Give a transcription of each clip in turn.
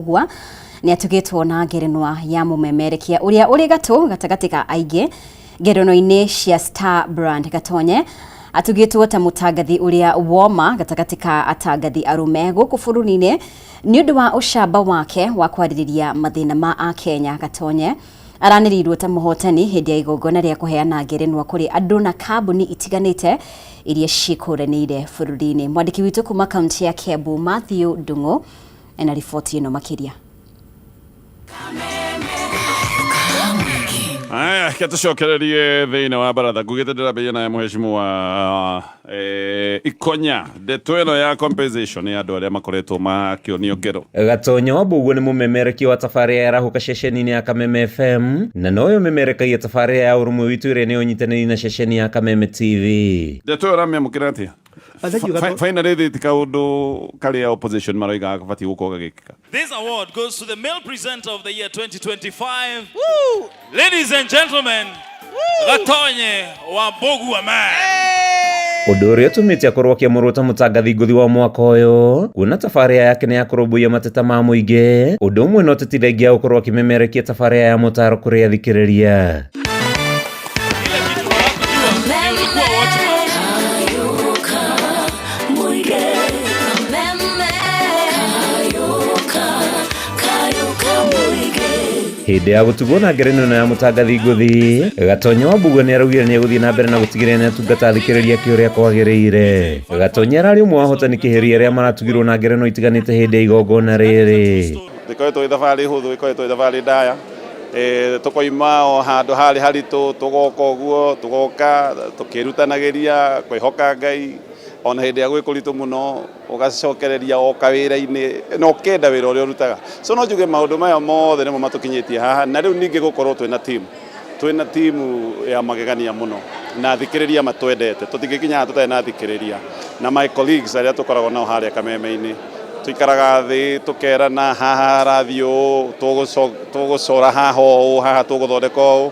Mbugua nĩ atugĩtwo na ngerenwa ya mũmemerekia ũrĩa ũrĩ gatũ gatagatĩ ka aingĩ ngereno-inĩ cia Star Brand. Gatonye atugĩtwo ta mũtangathi ũrĩa woma gatagatĩ ka atangathi arũme gũkũ bũrũri-inĩ nĩ ũndũ wa ũcamba wake wa kwarĩrĩria mathĩna ma Akenya. Gatonye aranĩrĩirwo ta mũhotani hĩndĩ ya igongona rĩa kũheana ngerenwa kũrĩ andũ na kambuni itiganĩte iria ciĩkũranĩire bũrũri-inĩ. Mwandĩki witũ kuma kaunti ya Kiambu, Matthew Ndung'u, ena riboti ĩno makĩria. Aya, reke tũcokererie thĩinĩ wa baratha. Ngugĩte ndĩrambĩrĩria naye mũhecimu wa Ikonya, ndeto ĩno ya compensation ya andũ arĩa makoretwo makĩonio ngero. Gatonyo wa Mbugua nĩ mũmemerekia wa tabarĩra ya Arahũka ceceni-inĩ ya Kameme FM na noyo ũmemerekagia tabarĩra ya Ũrũmwe Witũ ĩrĩa nĩyo ũnyitanĩri na ceceni ya Kameme TV. Ndeto ĩyo ũramĩamũkĩra atĩa? Thank you, Gato. Finally thĩ ti kaũndũ karĩa opposition maroigaga gabatiĩ gũkorwo gagĩkĩka. This award goes to the male presenter of the year 2025. Ladies and gentlemen, Gatonye wa Mbugua man. Ũndũ ũrĩa ũtũmĩte akorwo akĩamũrwo ta mũtangathi ngũthi wa mwaka ũyũ, kuona tabarĩra yake nĩ ya kũrũmbũiya mateta ma mũingĩ, ũndũ ũmwe na ũteti thengia gũkorwo akĩmemerekia tabarĩra ya mũtaro kũrĩ athikĩrĩria. Ile kitu hawakujua ni ulikuwa watchman. Hĩndĩ ya gũtugwo na ngerenwa ĩno ya mũtangathi ngũthi, Gatonye wa Mbugua nĩ araugire nĩ egũthiĩ na mbere na gũtigĩrĩra nĩ atungata athikĩrĩria ake ũrĩa kwagĩrĩire. Gatonye ararĩ ũmwe wa ahotani kĩhĩri arĩa maratugirwo na ngerenwa itiganĩte hĩndĩ ya igongona rĩrĩ. Ĩkoretwo ĩ thabarĩ hũthũ, ĩkoretwo ĩ thabarĩ ndaya, tũkoima o handũ harĩ haritũ, tũgoka ũguo, tũgoka tũkĩrutanagĩria kwĩhoka Ngai ona hĩndĩ ĩrĩa gwĩ kũritũ mũno, ũgacokereria o kawĩra-inĩ na ũkenda wĩra ũrĩa ũrutaga. So no njuge maũndũ maya mothe nĩmo matũkinyĩtie haha, na rĩu ningĩ gũkorwo twĩna timu ya magegania mũno na athikĩrĩria matwendete. Tũtingĩkinya haha tũtarĩ na athikĩrĩria na my colleagues arĩa tũkoragwo nao harĩa Kameme-inĩ. Tũikaraga thĩ tũkerana, haha harathiĩ ũũ, tũgũcora haha ũũ, haha tũgũthondeka ũũ.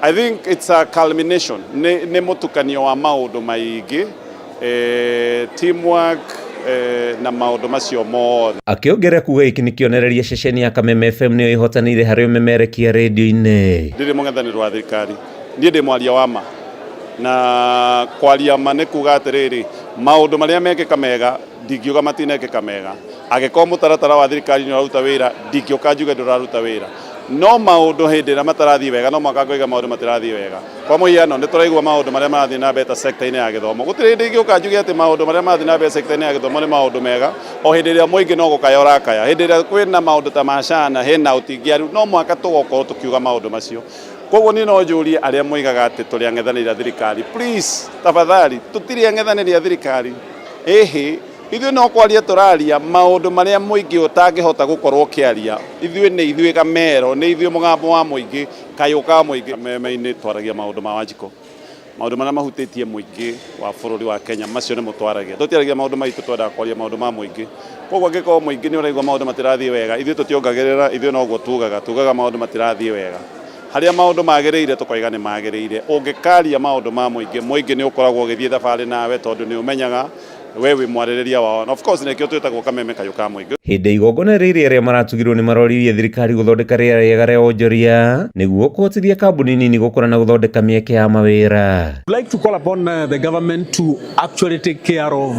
I think it's a culmination, nĩ mũtukanio wa maũndũ maingĩ, teamwork, na maũndũ macio mothe. Akĩongerera kuga gĩkĩ nĩ kĩonereria ceceni ya Kameme FM nĩyo ĩhotanĩire harĩ ũmemerekia rĩndiũ-inĩ. Ndirĩ mũng'ethanĩro wa thirikari, niĩ ndĩ mwaria wa ma, na kwaria ma nĩ kuga atĩrĩrĩ, maũndũ marĩa mekĩka mega ndingiuga matinekĩka mega. Angĩkorwo mũtaratara wa thirikari nĩ ũraruta wĩra, ndingĩũka njuge ndũraruta wĩra. No maũndũ hĩndĩ ĩrĩa matarathiĩ wega, no mũhaka ngoiga maũndũ matirathiĩ wega. Kwa mũhiano, nĩ tũraigua maũndũ marĩa marathiĩ na mbere ta sector-inĩ ya gĩthomo. Gũtirĩ hĩndĩ ingĩũka njuge atĩ maũndũ marĩa marathiĩ na mbere sector-inĩ ya gĩthomo nĩ maũndũ mega o hĩndĩ ĩrĩa mũingĩ no gũkaya ũrakaya. Hĩndĩ ĩrĩa kwĩna maũndũ ta ma SHA na hena ũtingiaru, no mũhaka tũgokorwo tũkiuga maũndũ macio. Koguo niĩ no njũrie arĩa moigaga atĩ tũrĩ ang'ethanĩri a thirikari, please, tafadhali, tũtirĩ ang'ethanĩri a thirikari. Ĩhĩ, ithuĩ no kwaria tũraria maũndũ marĩa mũingĩ ũtangĩhota gũkorwo ũkĩaria. Ithuĩ nĩ ithuĩ Gamero, nĩ ithuĩ mũgambo wa mũingĩ, kayũ ka mũingĩ. Meme-inĩ twaragia maũndũ ma Wanjikũ, maũndũ marĩa mahutĩtie mũingĩ wa bũrũri wa Kenya, macio nĩmo twaragia. Tũtiaragia maũndũ maitũ, twendaga kwaria maũndũ ma mũingĩ. Koguo angĩkorwo mũingĩ nĩ ũraigua maũndũ matirathiĩ wega, ithuĩ tũtiongagĩrĩra, ithuĩ noguo tugaga, tugaga maũndũ matirathiĩ wega. Harĩa maũndũ magĩrĩire, tũkoiga nĩ magĩrĩire. Ũngĩkaria maũndũ ma mũingĩ, mũingĩ nĩ ũkoragwo ũgĩthiĩ thabarĩ nawe, tondũ nĩ ũmenyaga we wĩ mwarĩrĩria wao. Na of course nĩkĩo twĩtagwo Kameme, kayũ ka mũingĩ. Hĩndĩ ya igongona rĩrĩ, arĩa maratugirwo nĩ maroririe thirikari gũthondeka rĩera rĩega rĩa wonjoria nĩguo kũhotithia kambuni nini gũkũra na gũthondeka mĩeke ya mawĩra. I'd like to call upon the government to actually take care of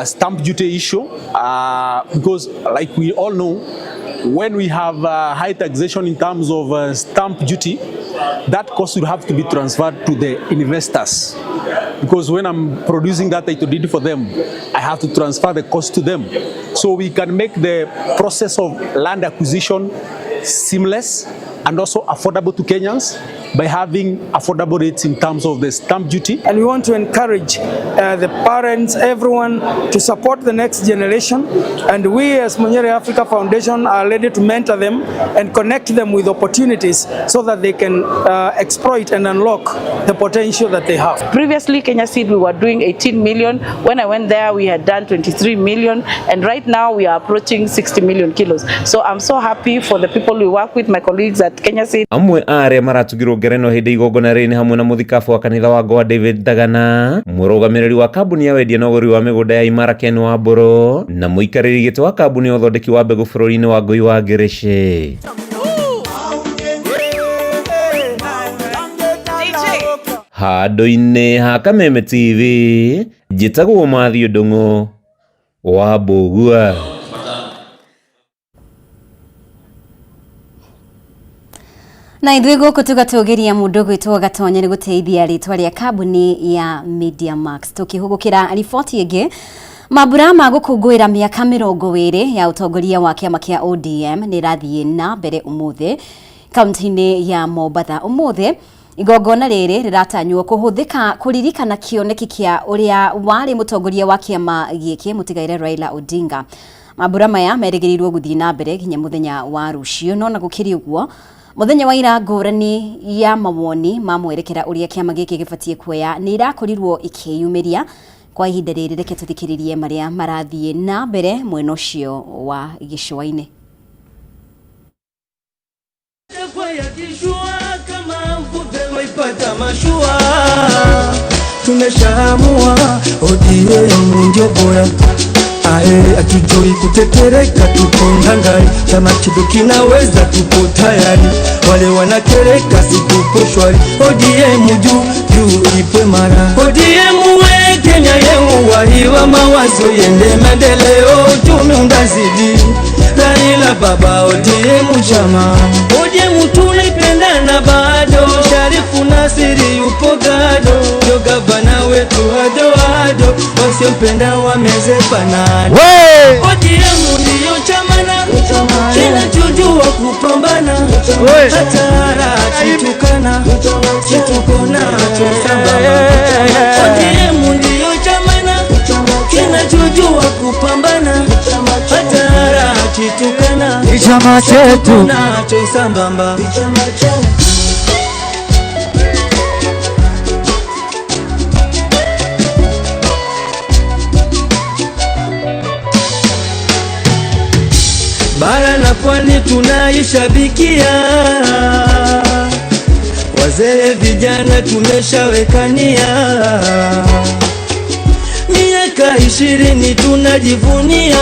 stamp duty issue because, like we all know, when we have high taxation in terms of stamp duty, that cost will have to be transferred to the investors. Because when I'm producing that title deed for them, I have to transfer the cost to them. So we can make the process of land acquisition seamless and also affordable to Kenyans by having affordable rates in terms of the stamp duty. And we want to encourage the parents, everyone, to support the next generation. And we as Munyere Africa Foundation are ready to mentor them and connect them with opportunities so that they can exploit and unlock the potential that they have. Previously, Kenya Seed, we were doing 18 million. When I went there, we had done 23 million. And right now, we are approaching 60 million kilos. So I'm so happy for the people we work with, my colleagues at Kenya Seed. Amwe a arĩa maratugirwo. ngerenwa hĩndĩ igongona rĩrĩ nĩ hamwe na mũthikabu wa kanitha wa Goa David Thagana, mũrũgamĩrĩri wa kambuni ya wendia na ũgũri wa mĩgũnda ya Imara Ken Wambũrũ, na mũikarĩri gĩtĩ wa kambuni ya ũthondeki wa mbegũ bũrũri-inĩ wa Ngũi wa Ngĩrĩcĩ. Handũ-inĩ ha Kameme TV, njĩtagwo Mathiũ Ndung'u wa Mbũgua. Na ithuĩ gũkũ tũgatũgĩria mũndũ gwĩtwo Gatonye nĩ gũteithia rĩtwa rĩa kambuni ya Media Max. Tũkĩhũgũkĩra riboti ĩngĩ, mambura ma gũkũngũĩra mĩaka 20 ya ũtongoria wa kĩama kĩa ODM nĩ ĩrathiĩ na mbere ũmũthĩ kaunti-inĩ ya Mombatha. Ũmũthĩ igongona rĩrĩ rĩratanywo kũhũthĩka kũririkana kĩoneki kĩa ũrĩa warĩ mũtongoria wa kĩama gĩkĩ mũtigaire Raila Odinga. Mambura maya merĩgĩrĩirwo gũthiĩ na mbere nginya mũthenya wa rũciũ, no na gũkĩrĩ ũguo mũthenya wa ira ngũrani ya mawoni ma mwerekera ũrĩa kĩama gĩkĩ gĩbatiĩ kuoya nĩ irakorirwo ikĩyumĩria kwa ihinda rĩrĩ. Reke tũthikĩrĩrie marĩa marathiĩ na mbere mwena ũcio wa gĩcũa-inĩ. Tumeshaamua ODM ndio bora, ae atujui kutetereka, tupo ngangari, chama chetu kinaweza, tupo tayari, wale wanakereka si tupo shwari, ODM juu juu ipo mara, ODM we Kenya yeu waliwa mawazo yende maendeleo, uchumi undazidi, Raila baba ODM chama, ODM tunaipendana bado, Sharifu Nasiri yupo gado, ndio gavana wetu hado hado, wasiompenda wameze panado. ODM ndio chama kinachojua kupambana, hata chitukana chituko nacho sambamba. ODM ndio chama kinachojua kupambana, hata chitukana chama chetu nacho sambamba. Bara na pwani tunaishabikia, wazee vijana tumeshawekania, miaka 20 tunajivunia,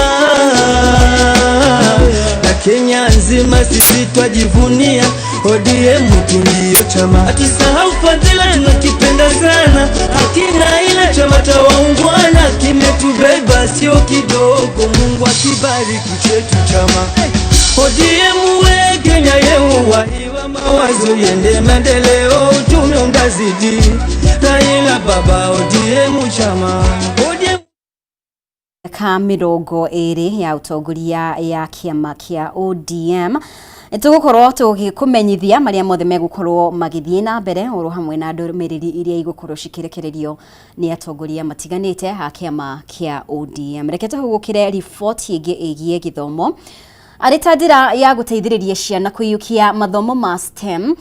na Kenya nzima sisi twajivunia, ODM ndio chama. Hatusahau fadhila tunakipenda sana, hakina ila chama cha waungwana, kimetubeba sio kidogo, Mungu akibariki chetu chama. ODM we Kenya yeu waiwa mawazo yende maendeleo, uchumi undazidi, Raila baba ODM chama. Mĩaka 20 ya ũtongoria ya kĩama kĩa ODM tũgũkorwo tũgĩkũmenyithia marĩa mothe megũkorwo magĩthiĩ na mbere oro hamwe na ndũmĩrĩri iria igũkorwo cikĩrekererio nĩ atongoria matiganĩte a kĩama kĩa ODM. Reke tũhũgũkĩre riboti ĩngĩ ĩgiĩ gĩthomo. Arĩ ta njĩra ya gũteithĩrĩria ciana kũiyũkia mathomo ma STEM,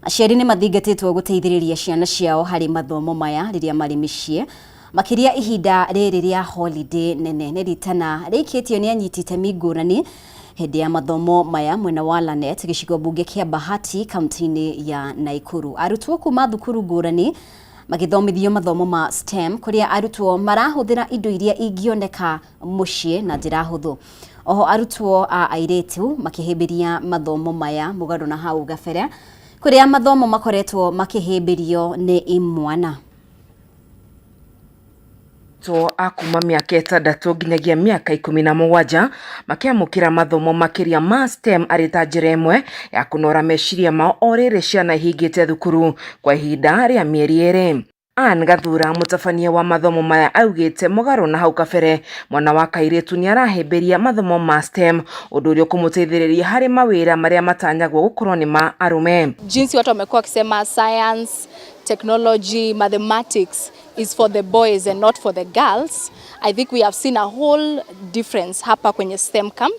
aciari nĩ mathingatĩtwo gũteithĩrĩria ciana ciao harĩ mathomo maya rĩrĩa marĩ mĩciĩ, makĩria ihinda rĩrĩ rĩa holiday nene. Nĩ ritana rĩikĩtio nĩ anyiti itemi ngũrani hĩndĩ ya mathomo maya mwena wa Lanet, gĩcigo mbunge kĩa Bahati, kaunti-inĩ ya Naikuru. Arutwo kuma thukuru ngũrani magĩthomithio mathomo ma STEM, kũrĩa arutwo marahũthĩra indo iria ingĩoneka mũciĩ na njĩra hũthũ. Oho arutwo a airĩtu makĩhĩmbĩria mathomo maya mũgarũ na hau gabere, kũrĩa mathomo makoretwo makĩhĩmbĩrio nĩ imwana. A kuma mĩaka 6 nginyagia mĩaka 17 makĩamũkĩra mathomo makĩria ma STEM arĩ ta njĩra ĩmwe ya kũnora meciria mao o rĩrĩ ciana ihingĩte thukuru kwa ihinda rĩa mĩeri 2. Ann Gathura mũtabania wa mathomo maya augĩte mũgarũ na hau kabere mwana wa kairĩtu nĩarahĩmbĩria mathomo ma STEM, ũndũ ũrĩa ũkũmũteithĩrĩria harĩ mawĩra marĩa matanyagwo gũkorwo nĩ ma arũme. Jinsi watu wamekuwa wakisema science, technology, mathematics is for the boys and not for the girls, I think we have seen a whole difference hapa kwenye STEM camp.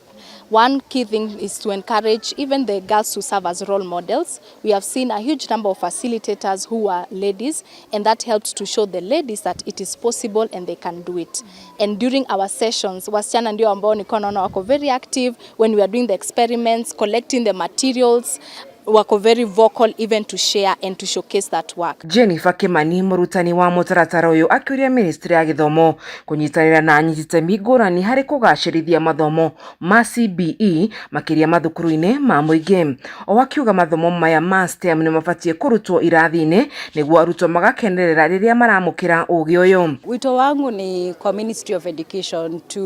One key thing is to encourage even the girls to serve as role models. We have seen a huge number of facilitators who are ladies, and that helps to show the ladies that it is possible and they can do it. And during our sessions, wasichana ndio ambao nilikuwa naona wako very active when we are doing the experiments, collecting the materials. wako very vocal even to share and to showcase that work. Jennifer Kimani mũrutani wa mũtaratara ũyũ akĩũria ministry ya gĩthomo kũnyitanĩra na anyiti itemi ngũrani harĩ kũgacĩrithia mathomo ma CBE makĩria mathukuru-inĩ ma mũingĩ. O akiuga mathomo maya ma STEM nĩ mabatiĩ kũrutwo irathi-inĩ nĩguo arutwo magakenerera rĩrĩa maramũkĩra ũgĩ ũyũ. Wito wangu ni kwa Ministry of Education to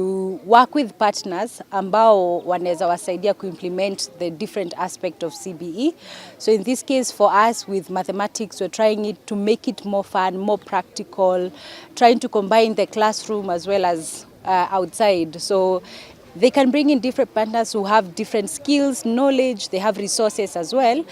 work with partners ambao wanaweza wasaidia kuimplement the different aspect of CBE. So in this case for us with mathematics, we're trying it to make it more fun, more practical, trying to combine the classroom as well as outside. So they can bring in different partners who have different skills, knowledge, they have resources as well,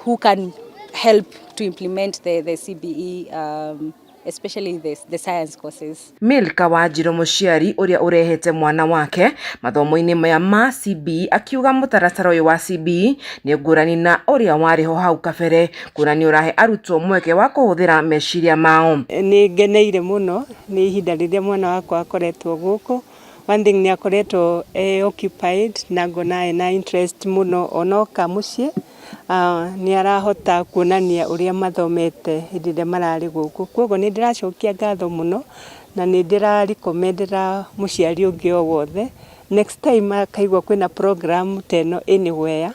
who can help to implement the CBE, especially the science courses. Milka Wanjiru mũciari ũrĩa ũrehete mwana wake mathomo-inĩ maya ma CBE akiuga mũtaratara ũyũ wa CBE nĩ ngũrani na ũrĩa warĩ ho hau kabere kuona nĩ ũrahe arutwo mweke wa kũhũthĩra meciria mao. Nĩ ngeneire mũno nĩ ihinda rĩrĩa mwana wakwa akoretwo gũkũ. One thing nĩ akoretwo e occupied na ngona ena interest mũno onoka mũciĩ nĩ arahota kuonania ũrĩa mathomete hĩndĩ ĩrĩa mararĩ gũkũ. Koguo nĩ ndĩracokia ngatho mũno na nĩ ndĩrarecommendera mũciari ũngĩ o wothe next time akaigua kwĩna program ta ĩno anywhere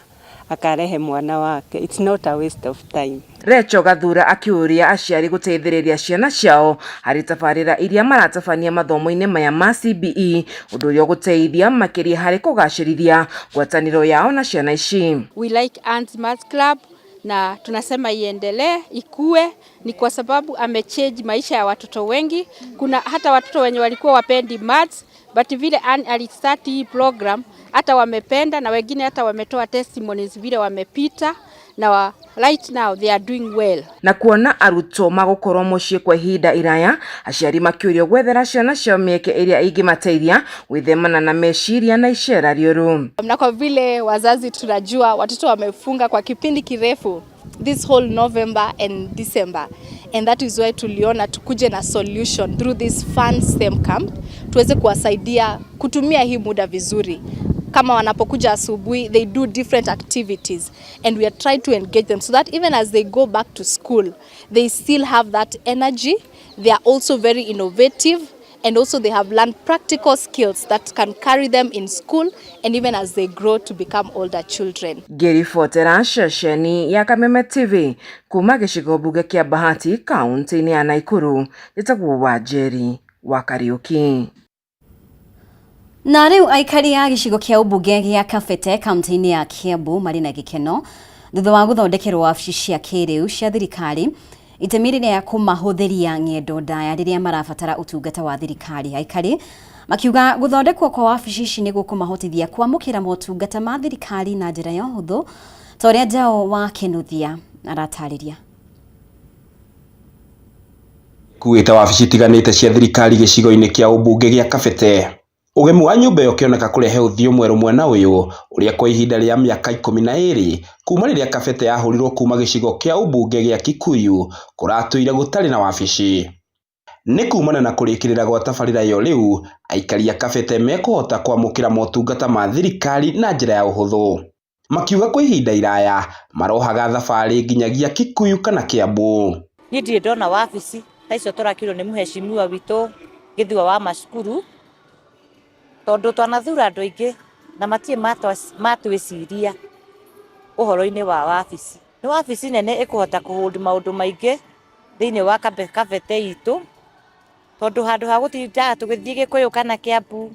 akarehe mwana wake. It's not a waste of time. Recho Gathura akiũria aciari gũteithĩrĩria ciana ciao harĩ tabarĩra iria maratabania mathomo-inĩ maya ma CBE ũndũ ũrĩa ũgũteithia makĩria harĩ kũgacĩrithia ngwatanĩro yao na ciana ici. We like Ants Math Club na tunasema iendelee ikue, ni kwa sababu amechange maisha ya watoto wengi. Kuna hata watoto wenye walikuwa wapendi maths, but vile Ann alistart hii program hata wamependa, na wengine hata wametoa testimonies vile wamepita na right now they are doing well. Na kuona arutwo magũkorwo mũciĩ kwa ihinda iraya aciari makĩũrio gwethera ciana ciao mĩeke ĩrĩa ĩngĩmateithia gwĩthemana na meciria na icera rĩũru. Na kwa vile wazazi tunajua watoto wamefunga kwa kipindi kirefu this whole November and December, and that is why tuliona tukuje na solution through this fun STEM camp tuweze kuwasaidia kutumia hii muda vizuri. Kama wanapokuja asubuhi, they do different activities and we are trying to engage them so that even as they go back to school they still have that energy. They are also very innovative and also they have learned practical skills that can carry them in school and even as they grow to become older children. Ngĩribotera ceceni ya Kameme TV kuma gĩcigo mbunge kĩa Bahati kaunti-inĩ ya Nakuru njĩtagwo Wanjeri wa Kariuki. Na rĩu aikari a gĩcigo kĩa ũmbunge gĩa Kabete kaunti-inĩ ya Kiambu marĩ na gĩkeno thutha wa gũthondekerwo wabici cia kĩrĩu cia thirikari itemi rĩrĩa kũmahũthĩria ng'endo ndaya rĩrĩa marabatara ũtungata wa thirikari. Aikari makiuga gũthondekwo kwa wabici ici nĩ gũkũmahotithia kwamũkĩra motungata ma thirikari na njĩra ya ũhũthũ ta ũrĩa Njao wa Kĩnuthia aratarĩria. Kuĩte wabici itiganĩte cia thirikari gĩcigo-inĩ kĩa ũmbunge gĩa Kabete. Ũgemu wa nyũmba ĩyo ũkĩoneka kũrehe ũthiũ mwerũ mwena ũyũ ũrĩa kwa ihinda rĩa mĩaka 12 kuma rĩrĩa Kabete yahũrirwo kuma gĩcigo kĩa ũmbunge gĩa Kikuyu kũratũire gũtarĩ na wabici. Nĩ kumana na kũrĩkĩrĩra gwa tabarĩra ĩyo rĩu aikari a Kabete mekũhota kwamũkĩra motungata ma thirikari na njĩra ya ũhũthũ. Makiuga kwa ihinda iraya marohaga thabarĩ nginyagia Kikuyu kana Kiambu. Niĩ ndirĩ ndona wabici ta icio tũrakĩrwo nĩ mũheshimiwa witũ Gĩthua wa macukuru tondũ twanathura andũ aingĩ na matirĩ matwĩciria ũhoro-inĩ wa wabici. Nĩ wabici nene ĩkũhota kũhold maũndũ maingĩ thĩinĩ wa Kabete itũ tondũ handũ ha gũtindaga tũgĩthiĩ Gĩkũyũ kana Kĩambu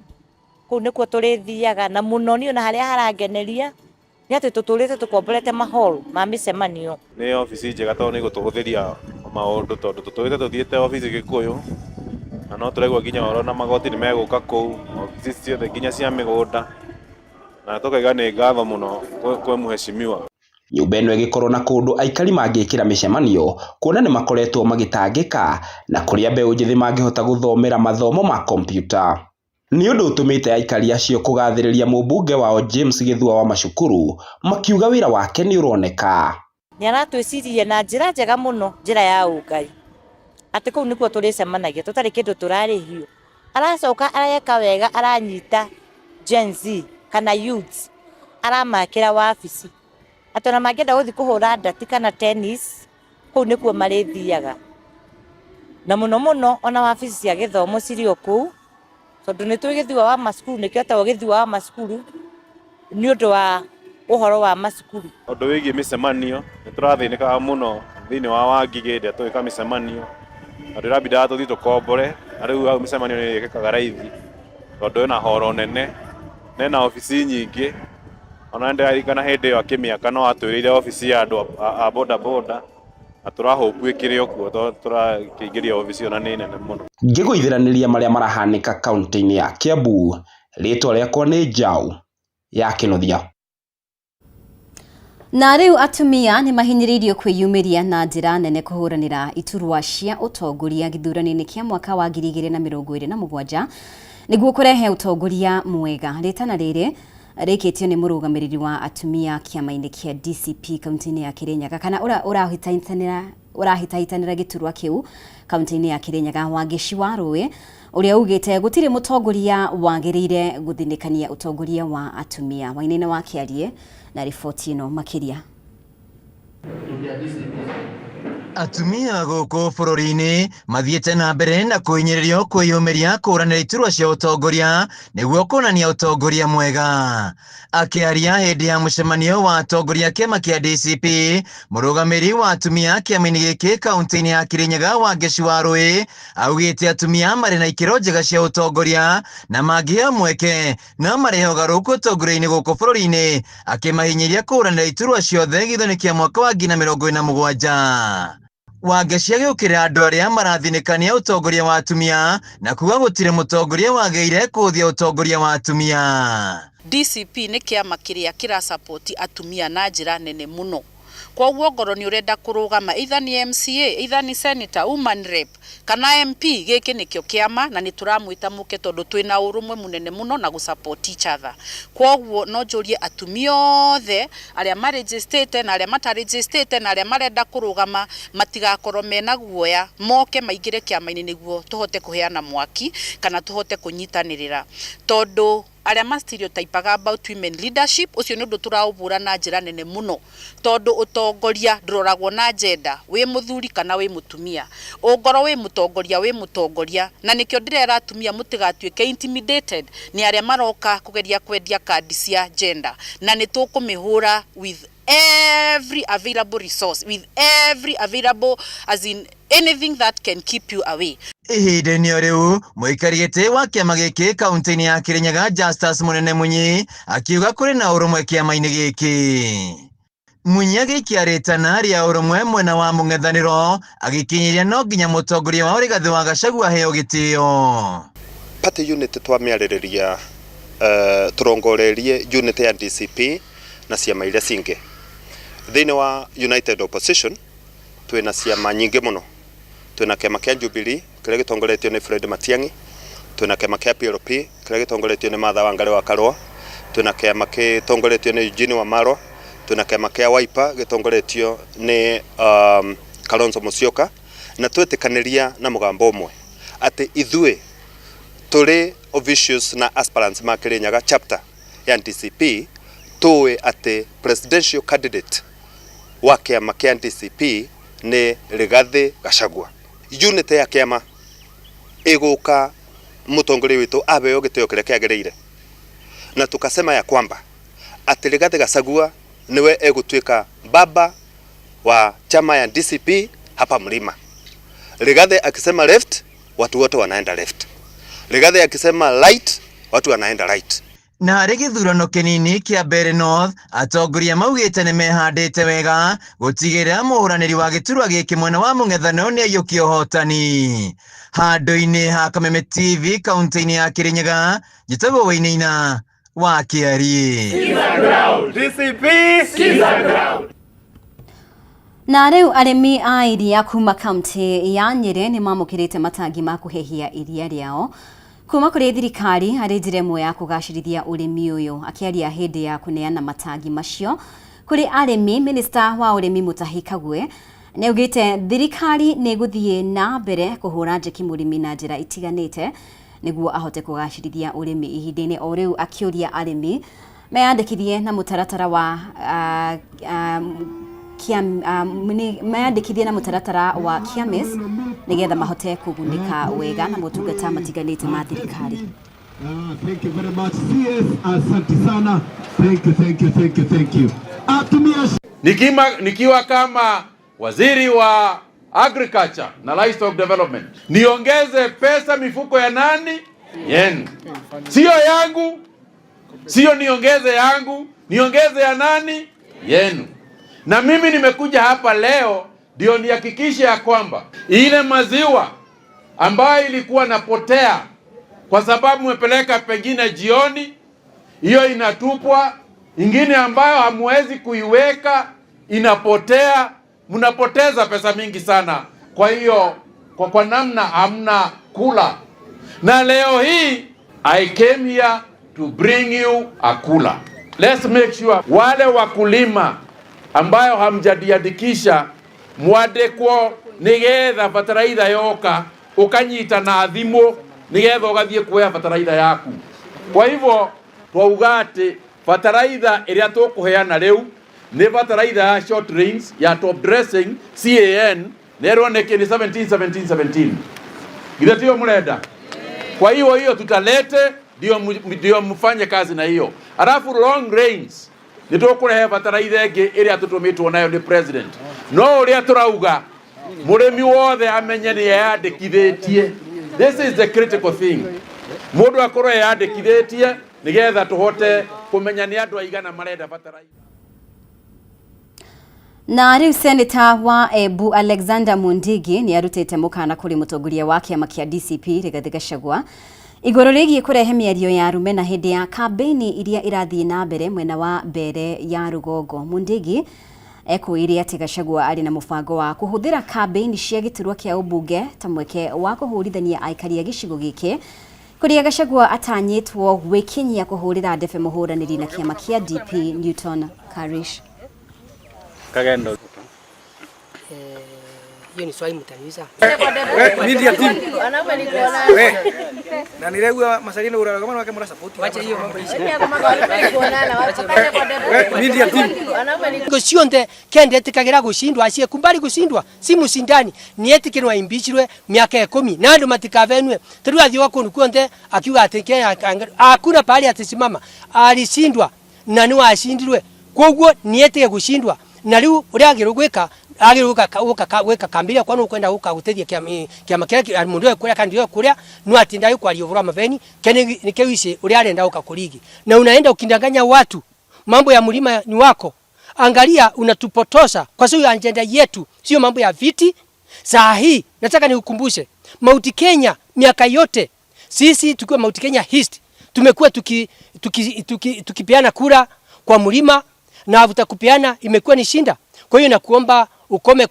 kũu nĩkuo tũrĩthiaga na mũno niĩ ona harĩa harangeneria nĩ atĩ tũtũrĩte tũkomborete mahall ma mĩcemanio. Nĩ obici njega tondũ nĩ ĩgũtũhũthĩria maũndũ tondũ tũtũrĩte tũthiĩte obici Gĩkũyũ na no tũraigua nginya ũhoro na magoti nĩ megũka kũu obici ciothe nginya cia mĩgũnda na tũkaiga nĩ ngatho mũno kwĩ mũheshimiwa. Nyũmba ĩno ĩgĩkorwo na kũndũ aikari mangĩkĩra mĩcemanio kuona nĩ makoretwo magĩtangĩka na kũrĩa mbeũ njĩthĩ mangĩhota gũthomera mathomo ma kompiuta. Nĩ ũndũ ũtũmĩte aikari acio kũgathĩrĩria mũmbunge wao James Gĩthua wa Macukuru makiuga wĩra wake nĩ ũroneka. Nĩ aratwĩciririe na njĩra njega mũno, njĩra ya ũngai atĩ kũu nĩkuo tũrĩcemanagia tũtarĩ kĩndũ tũrarĩhio. Aracoka areka wega, aranyita Gen Z kana youths aramakĩra wabici Atĩ ona mangĩenda gũthiĩ kũhũra ndati kana tennis, kũu nĩkuo marĩthiaga. Na mũno mũno ona wabici cia gĩthomo cirĩ o kũu, tondũ nĩ tũĩ Gĩthua wa macukuru nĩkĩo etagwo Gĩthua wa macukuru, nĩ ũndũ wa ũhoro wa macukuru. Ũndũ wĩgiĩ mĩcemanio, nĩ tũrathĩnĩkaga mũno thĩinĩ wa Wangigĩ hĩndĩ ĩrĩa tũgwĩka mĩcemanio, tondũ ĩrabindaga tũthiĩ tũkombore, na rĩu hau mĩcemanio nĩ ĩkĩkaga raithi, tondũ ĩna horo nene, na ĩna obici nyingĩ. Ona nĩ ndĩraririkana hĩndĩ ĩyo akĩmĩaka no atwĩrĩire obici ya andũ a boda boda na tũra hope ĩkĩrĩ o kuo tondũ tũrakĩingĩria obici ĩyo na nĩ nene mũno. Ngĩgũithĩranĩria marĩa marahanĩka kaunti-inĩ ya Kiambu, rĩtwa rĩakwa nĩ Njaũ ya Kĩnuthia. Na rĩu atumia nĩ mahinyĩrĩirio kwĩyumĩria na njĩra nene kũhũranĩra iturwa cia ũtongoria gĩthurano-inĩ kĩa mwaka wa 2027 nĩguo kũrehe ũtongoria mwega. Rĩtana rĩrĩ rĩkĩtio nĩ mũrũgamĩrĩri wa atumia kĩama-inĩ kĩa DCP kaunti-inĩ ya Kirinyaga kana ũrĩa ũrahĩtahĩtanĩra ũrahĩtahĩtanĩra gĩturwa kĩu kaunti-inĩ ya Kirinyaga Wangeci wa Rũĩ ũrĩa ugĩte gũtirĩ mũtongoria wagĩrĩire gũthinĩkania ũtongoria wa atumia. Wainaina wa Kĩarie na riboti ĩno makĩria. Atumia gũkũ bũrũri-inĩ mathiĩte na mbere na kũhinyĩrĩrio kwĩyũmĩria kũhũranĩra iturwa cia ũtongoria nĩguo kuonania ũtongoria mwega. Akĩaria hĩndĩ ya mũcemanio wa atongoria a kĩama kĩa DCP, mũrũgamĩrĩri wa atumia kĩama-inĩ gĩkĩ kaunti-inĩ ya Kirinyaga Wangeci Warũĩ augĩte atumia marĩ na ikĩro njega cia ũtongoria na mangĩheo mweke no marehe ũgarũrũku ũtongoria-inĩ gũkũ bũrũri-inĩ, akĩmahinyĩria kũhũranĩra iturwa ciothe gĩthurano kĩa mwaka wa 2027. Wangeci agĩũkĩrĩra andũ arĩa marathinĩkania ũtongoria wa atumia na kuga gũtirĩ mũtongoria wagĩrĩire kũhũthia ũtongoria wa atumia. DCP nĩ kĩama kĩrĩa kĩra support atumia na njĩra nene mũno. Kwoguo ongorwo nĩ ũrenda kũrũgama either nĩ MCA, either nĩ senator, woman rep kana MP, gĩkĩ nĩkĩo kĩama na nĩ tũramwĩta mũke tondũ twĩna ũrũmwe mũnene mũno na gũ support each other. Kwoguo no njũrie atumia othe arĩa ma register na arĩa mata register na arĩa marenda kũrũgama matigakorwo mena guoya, moke maingĩre kĩama-inĩ nĩguo tũhote kũheana mwaki kana tũhote kũnyitanĩrĩra tondũ Arĩa ma stereotype-aga about women leadership, ũcio nĩ ũndũ tũraũbũra na njĩra nene mũno, tondũ ũtongoria ndũroragwo na gender, wĩ mũthuri kana wĩ mũtumia. Ũngorwo wĩ mũtongoria wĩ mũtongoria, na nĩkĩo ndĩrera atumia mũtigatuĩke intimidated nĩ arĩa maroka kũgeria kwendia kandi cia gender, na nĩ tũkũmĩhũra with every available resource, with every available as in anything that can keep you away. Ihinda-inĩ o rĩu, mũikari gĩtĩ wa kĩama gĩkĩ kaunti-inĩ ya Kirinyaga Justus Mũnene Munyi akiuga kũrĩ na ũrũmwe kĩama-inĩ gĩkĩ. Munyi agĩikia rĩtana rĩa ũrũmwe mwena wa mũng'ethanĩro agĩkinyĩria no nginya mũtongoria wao Rigathĩ wa Gachagua aheo gĩtĩo. Party unit twamĩarĩrĩria tũrongoreirie unit ya DCP na ciama iria cingĩ. Thĩinĩ wa United Opposition twĩna ciama nyingĩ mũno. Twĩna kĩama kĩa Jubilee kĩrĩa gĩtongoretio nĩ Fred Matiang'i, twĩna kĩama kĩa PLP kĩrĩa gĩtongoretio nĩ Martha Wangari wa Karũa, twĩna kĩama gĩtongoretio nĩ Eugene Wamalwa, twĩna kĩama kĩa Wiper gĩtongoretio nĩ um, Kalonzo Musyoka, na twetĩkanĩria na mũgambo ũmwe atĩ ithuĩ tũrĩ officials na aspirants ma Kirinyaga chapter ya DCP tũĩ atĩ presidential candidate wa kĩama kĩa DCP nĩ Rigathĩ Gachagua. Unity ya kĩama ĩgũka mũtongoria witũ aheo gĩtĩo kĩrĩa kĩagĩrĩire, na tukasema ya kwamba atĩ Rigathĩ Gachagua nĩwe egũtuĩka baba wa chama ya DCP hapa mlima. Rigathĩ akisema left, watu wote wanaenda left. Rigathĩ akisema right, watu wanaenda right. Na harĩ gĩthurano kĩnini kĩa Mbeere North, atongoria maugĩte nĩ mehandĩte wega gũtigĩrĩra mũhũranĩri wa gĩturwa gĩkĩ mwena wa mũng'ethanĩro nĩ aiyũkia ũhotani. Handũ-inĩ ha Kameme TV kaunti-inĩ ya Kĩrĩnyaga, njĩtagwo Wainaina wa Kĩariĩ. Na rĩu arĩmi a iria kuma kaunti ya Nyĩrĩ nĩ mamũkĩrĩte matangi ma kũhehia iria rĩao kuma kũrĩ thirikari harĩ njĩra ĩmwe ya kũgacĩrithia ũrĩmi ũyũ. Akĩaria hĩndĩ ya kũneana matangi macio kũrĩ arĩmi, minista wa ũrĩmi Mutahi Kagwe nĩ augĩte thirikari nĩ ĩgũthiĩ na mbere kũhũra njeki mũrĩmi na njĩra itiganĩte nĩguo ahote kũgacĩrithia ũrĩmi. Ihinda-inĩ o rĩu akĩũria arĩmi Meyandĩkithie na mũtaratara wa meyandĩkithie na mũtaratara wa KIAMIS nĩgetha mahote kũgunĩka wega na motungata matiganĩte ma thirikari. Thank you very much. CS, asante sana. Thank you, thank you, thank you, thank you. Atumia Nikiwa kama waziri wa agriculture na livestock development, niongeze pesa mifuko ya nani? Yenu. Sio yangu, sio niongeze yangu, niongeze ya nani? Yenu. Na mimi nimekuja hapa leo ndio nihakikishe ya kwamba ile maziwa ambayo ilikuwa napotea kwa sababu mmepeleka pengine jioni, hiyo inatupwa, ingine ambayo hamwezi kuiweka inapotea, mnapoteza pesa mingi sana. Kwa hiyo kwa namna hamna kula. Na leo hii I came here to bring you a cooler. Let's make sure wale wakulima ambayo hamjajiandikisha mwandĩkwo nigetha bataraitha yoka ukanyita na thimũ nigetha ũgathiĩ kuoya bataraitha yaku. Kwa hivyo twauga atĩ bataraitha ĩrĩa tũkũheana rĩu nĩ bataraitha ya short range ya top dressing CAN nerwo nĩkĩ nĩ 17 17 17. Githĩ tiyo mũrenda? Kwa hiyo hiyo tutalete ndio mfanye kazi na hiyo. Alafu long range nĩ tũkũrehe bataraitha ĩngĩ ĩrĩa tũtũmĩtwo nayo nĩ president. No ũrĩa tũrauga mũrĩmi wothe amenye nĩ eyandĩkithĩtie. This is the critical thing. Mũndũ akorwo eyandĩkithĩtie nĩgetha tũhote kũmenya nĩ andũ aigana marenda bataraitha. Na rĩu Senator wa Embu Alexander Mundigi nĩ arutĩte mũkana kũrĩ mũtongoria wa kĩama kĩa DCP Rigathĩ Gachagua igũrũ rĩgiĩ kũrehe mĩario ya rũmena hĩndĩ ya kambĩini iria irathiĩ na mbere mwena wa Mbere ya rũgongo. Mundigi ekũĩire atĩ Gachagua arĩ na mũbango wa kũhũthĩra kambĩini cia gĩturwa kĩa ũmbunge ta mweke wa kũhũrithania aikari a gĩcigo gĩkĩ kũrĩa Gachagua atanyĩtwo gwĩkinyia kũhũrĩra ndebe mũhũranĩri na kĩama kĩa DP Newton Karish. Kagendo. Hiyo ni swali mtaniuliza. Media team. Na niregua Masalina urara kama wake mura support. Wacha hiyo mambo hiyo. Media team. Cionde kende tikagira gushindwa acie kumbali gushindwa si mushindani ni etikirwa imbichirwe miaka 10 na andu matikavenwe turu athiwa kundu kuonde akiuga ati Kenya hakuna pahali atisimama alishindwa na ni washindirwe koguo ni etike gushindwa na riu uria agirwo gwika agirwo gwika kambiria kwa nukwenda guka gutethia kiama kiria mundu kuria kandi kuria no atinda kwaria uvura maveni kene nikewishi uria arenda guka kurigi na unaenda ukindanganya watu mambo ya mlima ni wako. Angalia unatupotosha kwa sababu agenda yetu sio mambo ya viti. Saa hii nataka nikukumbushe Mount Kenya miaka yote sisi tukiwa Mount Kenya East tumekuwa tukipeana kura kwa mlima na avuta kupeana imekuwa ni shinda. Kwa hiyo nakuomba ukome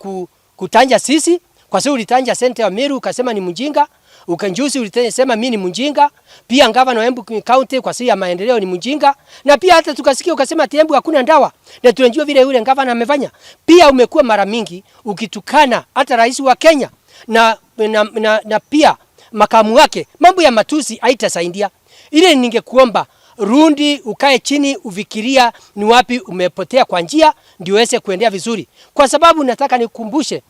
kutanja sisi kwa sababu ulitanja sente wa Meru ukasema ni mjinga, ukanjusi ulisema mimi ni mjinga, pia ngavana wa Embu County kwa sababu ya maendeleo ni mjinga, na pia hata tukasikia ukasema ati Embu hakuna ndawa na tunajua vile yule ngavana amefanya. Pia umekuwa mara mingi ukitukana hata rais wa Kenya na pia makamu wake. Mambo ya matusi haitasaidia. Ile ningekuomba rundi ukae chini ufikiria ni wapi umepotea kwa njia ndio uweze kuendea vizuri. Kwa sababu nataka nikukumbushe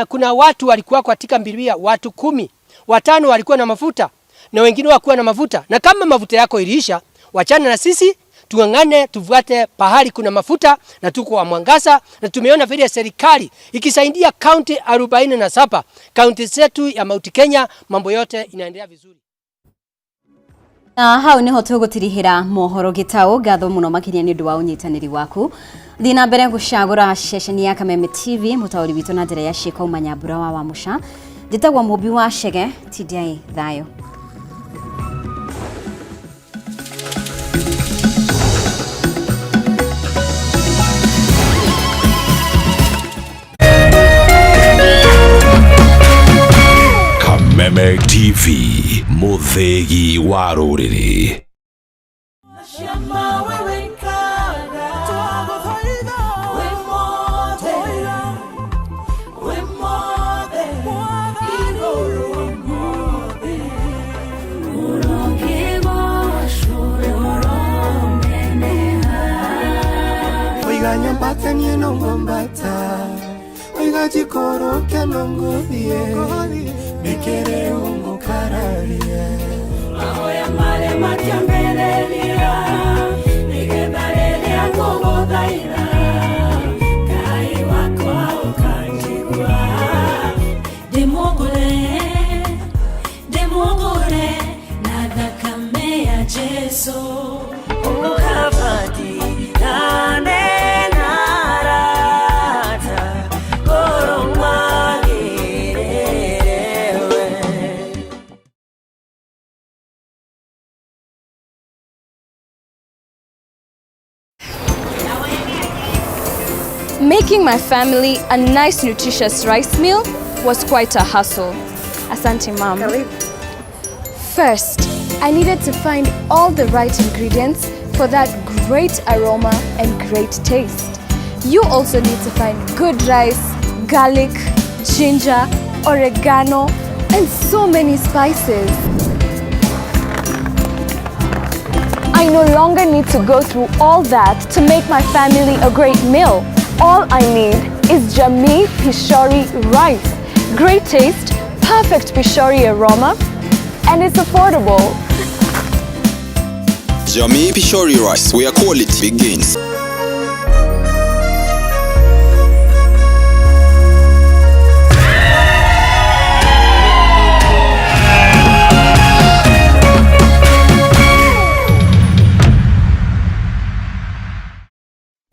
kuna watu walikuwa katika Biblia watu 10, 5 walikuwa na mafuta na wengine hawakuwa na mafuta. Na kama mafuta yako iliisha, wachana na sisi tuangane tufuate pahali kuna mafuta na tuko wa mwangaza. Na tumeona vile serikali ikisaidia kaunti 47, kaunti zetu ya Mount Kenya, mambo yote inaendelea vizuri. Na hau niho tugutirihira mohoro gitau ngatho muno makiria ni undu wa unyitaniri waku thiĩ na mbere gucagura ceceni ya Kameme TV mutauri witu na njira ya ciiko uma Nyambura wa Wamuca. Njĩtagwo Mũmbi wa Chege TDI thayo. Kameme TV, muthegi wa rũrĩrĩ. Oiga nyambate niĩ no ngwambata, oiga njikũrũke no ngũthiĩ, nĩkĩ rĩu ngũkararia? Mahoya marĩa matiambĩrĩria, nĩgetha rĩrĩa ngũgũthaitha, Ngai wakwa ũkanjigua. Ndĩmũgũre, ndĩmũgũre na thakame ya Jesu. Ukabati nane narata koromwagirerewe. Making my family a nice nutritious rice meal was quite a hustle. Asante, Mom. First, I needed to find all the right ingredients for that great aroma and great taste. You also need to find good rice, garlic, ginger, oregano, and so many spices. I no longer need to go through all that to make my family a great meal. All I need is Jamii Pishori rice. Great taste, perfect Pishori aroma, and it's affordable. Jamii Pishori rice, where quality begins.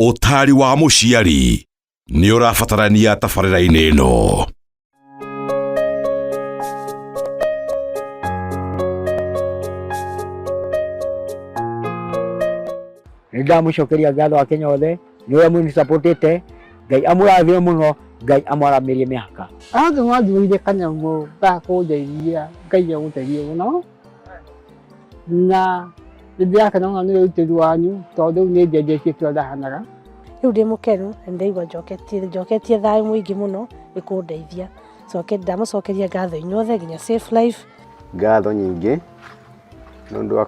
Ũtari wa mũciari nĩ ũrabatarania tabarĩra-inĩ ĩno. Nĩ ndamũcokeria ngatho akenya othe nĩ ũrĩa mũnĩsapotĩte. Ngai amũrathime mũno, Ngai amwaramĩrie mĩhaka. Andũ mathuurire kanyamũ ga kũndeithia, Ngai agũteithie mũno, na nĩ ndĩrakena mũno nĩ ũrutĩri wanyu tondũ rĩu nĩ njenjetie kĩrĩa ndahanaga. Rĩu ndĩ mũkenu na nĩndaigua njoketie thayũ mũingĩ mũno nĩ kũndeithia. Coke ndamũcokeria ngatho inyuothe nginya Safe Life. Ngatho nyingĩ nĩ ũndũ wa